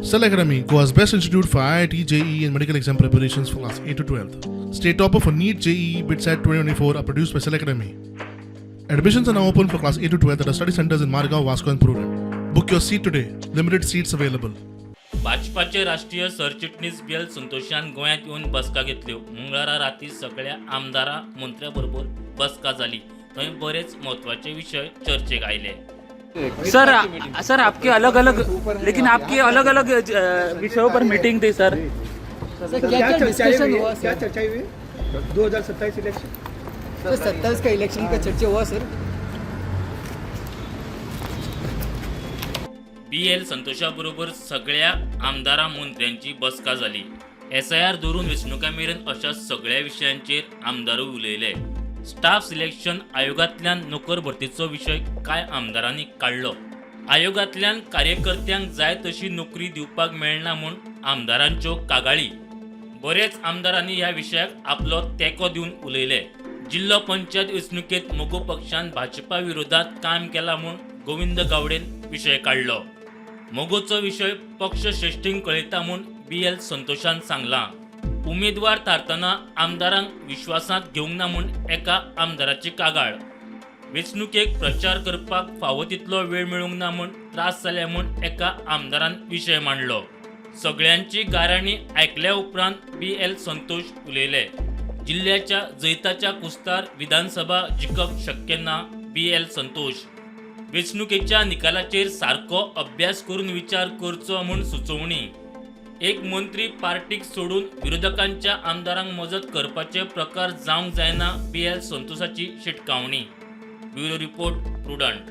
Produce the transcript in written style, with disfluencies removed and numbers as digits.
Cell Academy, Goa's best institute for IIT, JEE, and medical exam preparations for class 8 to 12. State topper for NEET, JEE, BITSAT 2024 are produced by Cell Academy. Admissions are now open for class 8 to 12 at our study centers in Margao, Vasco, and Prudent. Book your seat today. Limited seats available. भाजपाचे राष्ट्रीय सरचिटणीस बी L संतोषान गोंयांत येवन बसका घेतल्यो. मंगळारा राती सगळ्या आमदारां मंत्र्या बरोबर बसका जाली. थंय बरेच म्हत्वाचे विशय चर्चेक आयले. सर, सर, आपके अलग अलग, लेकिन आपकी अलग अलग विषयों पर मीटिंग थी सर. सर, क्या क्या डिस्कशन हुई हुआ? है? क्या सर, चर्चा हुई? 2027 इलेक्शन. सर, 27 का इलेक्शन का चर्चा हुआ सर. बी एल संतोषा बरोबर सगळ्या आमदारां मंत्र्यांची बसका जाली. एसआयआर धरून वेंचणुकां मेरेन अशा सगळ्या विशयांचेर आमदारूय उलयले. स्टाफ सिलेक्शन आयोगांतल्यान नोकर भरतीचो विशय कांय आमदारांनी काडलो. आयोगांतल्यान कार्यकर्त्यांक जाय तशी नोकरी दिवपाक मेळना म्हूण आमदारांच्यो कागाळी. बरेच आमदारांनी ह्या विशयाक आपलो तेंको दिवन उलयले. जिल्लो पंचायत वेंचणुकेंत मगो पक्षान भाजपा विरोधात काम केलां म्हूण गोविंद गावडेन विशय काडलो. मगोचो विशय पक्ष श्रेश्ठींक कळयता म्हूण बी एल संतोषान सांगलां. उमेदवार थारतना आमदारांक विश्वासांत घेवंक ना म्हूण एका आमदाराची कागाळ. वेंचणुकेक प्रचार करपाक फावो तितलो वेळ मेळूंक ना म्हूण त्रास जाले म्हूण एका आमदारान विशय मांडलो. सगळ्यांची गाराणी आयकल्या उपरांत बी एल संतोष उलयले. जिल्ल्याच्या जैताच्या कुस्तार विधानसभा जिखप शक्य ना, बी एल संतोष. वेंचणुकेच्या निकालाचेर सारको अभ्यास करून विचार करचो म्हूण सुचोवणी. एक मंत्री पार्टीक सोडून विरोधकांच्या आमदारांक मजत करपाचे प्रकार जावंक जायना, बी एल संतोषाची शिटकावणी. Bureau report, Prudent.